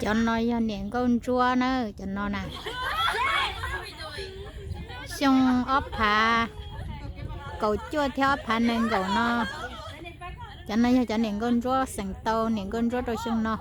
Cov no yog niam nkauj ntsuab na, cov no na. Xyoo ob phav kaum cuaj thiab ob phav nees nkaum no. Cov no yog cov niam nkauj ntsuab xeem tau niam nkauj ntsuab rau xyoo no.